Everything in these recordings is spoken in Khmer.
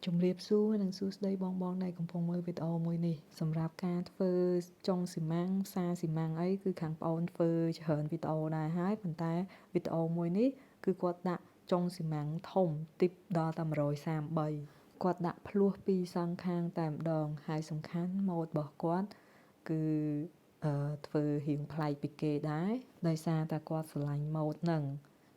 ជំរាបសួរនិងសួស្តីបងៗដែលកំពុងមើលវីដេអូមួយនេះសម្រាប់ការធ្វើចុងស៊ីម៉ាំងផ្សារស៊ីម៉ាំងអីគឺខាងប្អូនធ្វើច្រើនវីដេអូដែរហើយប៉ុន្តែវីដេអូមួយនេះគឺគាត់ដាក់ចុងស៊ីម៉ាំងធំទីបដល់តែ133គាត់ដាក់ភ្លោះពីរសងខាងតែម្ដងហើយសំខាន់ម៉ូដរបស់គាត់គឺធ្វើរៀងប្លែកពីគេដែរដោយសារតែគាត់ស្រឡាញ់ម៉ូដហ្នឹង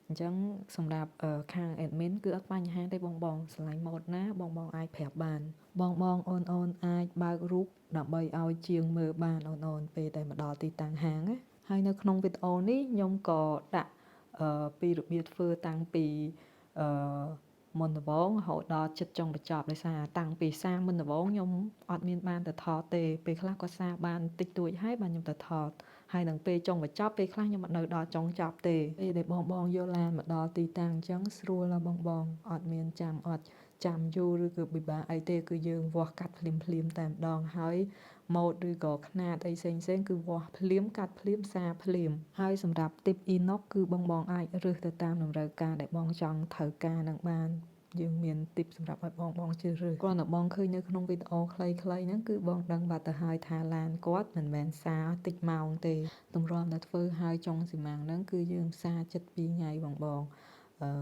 អញ្ចឹងសម្រាប់ខាង admin គឺអត់បញ្ហាទេបងបងស្រឡាញ់ម៉ូដណាបងបងអាចប្រាប់បានបងបងអូនអូនអាចបើករូបដើម្បីឲ្យជាងមើលបានអូនអូនពេលដែលមកដល់ទីតាំងហាងណាហើយនៅក្នុងវីដេអូនេះខ្ញុំក៏ដាក់ពីរបៀបធ្វើតាំងពីអឺមុនដំបូងរហូតដល់ចិត្តចុងបញ្ចប់ដោយសារតាំងពីសារមុនដំបូងខ្ញុំអត់មានបានទៅថតទេពេលខ្លះគាត់សារបានតិចតួចហើយបានខ្ញុំទៅថតហើយនឹងពេលចុងបញ្ចប់ពេលខ្លះខ្ញុំអត់នៅដល់ចុងចប់ទេពេលដែលបងបងយកឡានមកដល់ទីតាំងអញ្ចឹងស្រួលណាស់បងបងអត់មានចាំអត់ចាំយូរឬក៏ពិបាកអីទេគឺយើងវាស់កាត់ភ្លាមភ្លាមតែម្ដងហើយម៉ូដឬក៏ខ្នាតអីផ្សេងផ្សេងគឺវាស់ភ្លាមកាត់ភ្លាមសារភ្លាមហើយសម្រាប់ទីបអ៊ីណុកគឺបងបងអាចរើសទៅតាមតម្រូវការដែលបងចង់ត្រូវការនឹងបានយើងមានទីបសម្រាប់ឲ្យបងបងជ្រើសរើសគ្រាន់តែបងឃើញនៅក្នុងវីដេអូខ្លីៗហ្នឹងគឺបងដឹងបាត់ទៅហើយថាឡានគាត់មិនមែនសារតិចម៉ោងទេទម្រាំតែធ្វើហើយចុងស៊ីម៉ាំងហ្នឹងគឺយើងសារចិត្ត2ថ្ងៃបងបង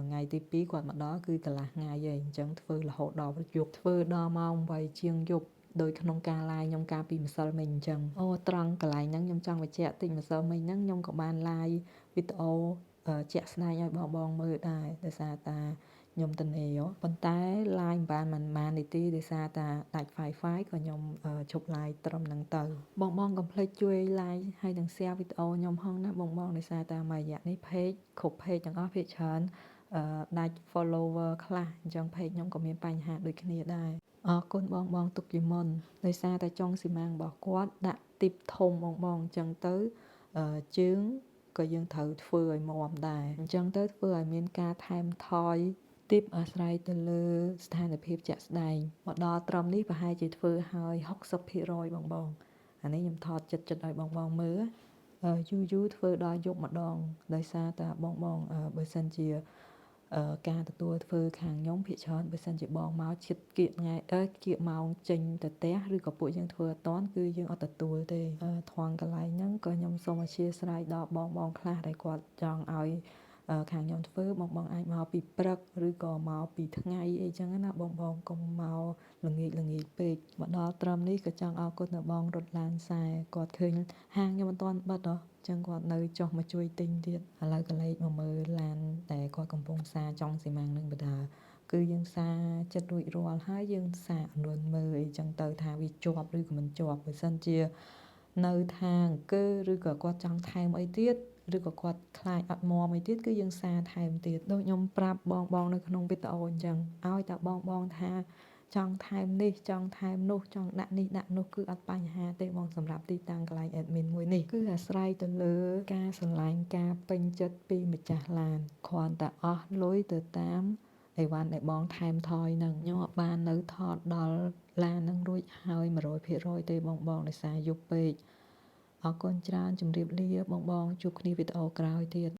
ថ្ងៃទី2គាត់មកដល់គឺកន្លះថ្ងៃហើយអញ្ចឹងធ្វើរហូតដល់យប់ធ្វើដល់ម៉ោង8ជាងយប់ដោយក្នុងការ live ខ្ញុំកាលពីម្សិលមិញអញ្ចឹងអូត្រង់កន្លែងហ្នឹងខ្ញុំចង់បញ្ជាក់តិចម្សិលមិញហ្នឹងខ្ញុំក៏បាន live វីដេអូជាក់ស្ដែងឲ្យបងបងមើលដែរដោយសារតាខ្ញុំតនេប៉ុន្តែ live មិនបានប៉ុន្មាននាទីដោយសារតាដាច់ Wi-Fi ក៏ខ្ញុំឈប់ live ត្រឹមហ្នឹងទៅបងបងកុំភ្លេចជួយ like ហើយនិង share វីដេអូខ្ញុំផងណាបងបងដោយសារតាមួយរយៈនេះ page គ្រប់ page ទាំងអស់ភាគច្រើនដាច់ follower ខ្លះអញ្ចឹង page ខ្ញុំក៏មានបញ្ហាដូចគ្នាដែរអរគុណបងបងទុកជាមុនដោយសារតែចុងស៊ីម៉ាំងរបស់គាត់ដាក់ទីបធំបងបងអញ្ចឹងទៅជើងក៏យើងត្រូវធ្វើឲ្យមាំដែរអញ្ចឹងទៅធ្វើឲ្យមានការថែមថយទីបអាស្រ័យទៅលើស្ថានភាពជាក់ស្ដែងមកដល់ត្រឹមនេះប្រហែលជាធ្វើឲ្យ60%បងបងអានេះខ្ញុំថតចិត្តចិត្តឲ្យបងបងមើលយូរយូរធ្វើដល់យប់ម្ដងដោយសារតែបងបងបើសិនជាការទទួលធ្វើខាងខ្ញុំភាគច្រើនបើសិនជាបងមកជិតគៀកថ្ងៃអឺគៀកម៉ោងចេញទៅផ្ទះឬក៏ពួកយើងធ្វើអត់តាន់គឺយើងអត់ទទួលទេថងកន្លែងហ្នឹងក៏ខ្ញុំសូមអធ្យាស្រ័យដល់បងបងខ្លះដែលគាត់ចង់ឲ្យខាងខ្ញុំធ្វើបងបងអាចមកពីព្រឹកឬក៏មកពីថ្ងៃអីចឹងណាបងបងកុំមកល្ងាចល្ងាចពេកមកដល់ត្រឹមនេះក៏ចង់អរគុណដល់បងរត់ឡានខ្សែគាត់ឃើញហាងខ្ញុំមិនទាន់បិទហ៎ចឹងគាត់នៅចុះមកជួយទិញទៀតឥឡូវក៏លេខមកមើលឡានតែគាត់កំពុងផ្សារចុងស៊ីម៉ាំងនឹងបដាគឺយើងសារចិត្តរួចរាល់ហើយយើងសាករុនមើលអីចឹងទៅថាវាជាប់ឬក៏មិនជាប់បើសិនជានៅថាអង្គើឬក៏គាត់ចង់ថែមអីទៀតឬក៏គាត់ខ្លាចអត់មាំអីទៀតគឺយើងសារថែមទៀតដូចខ្ញុំប្រាប់បងបងនៅក្នុងវីដេអូអញ្ចឹងឲ្យតែបងបងថាចង់ថែមនេះចង់ថែមនោះចង់ដាក់នេះដាក់នោះគឺអត់បញ្ហាទេបងសម្រាប់ទីតាំងកន្លែង admin មួយនេះគឺអាស្រ័យទៅលើការស្រឡាញ់ការពេញចិត្តពីម្ចាស់ឡានគ្រាន់តែអស់លុយទៅតាមអីវ៉ាន់ដែលបងថែមថយហ្នឹងខ្ញុំអត់បាននៅថតដល់ឡានហ្នឹងរួចហើយ100%ទេបងបងដោយសារយប់ពេកអរគុណច្រើនជម្រាបលាបងបងជួបគ្នាវីដេអូក្រោយទៀត។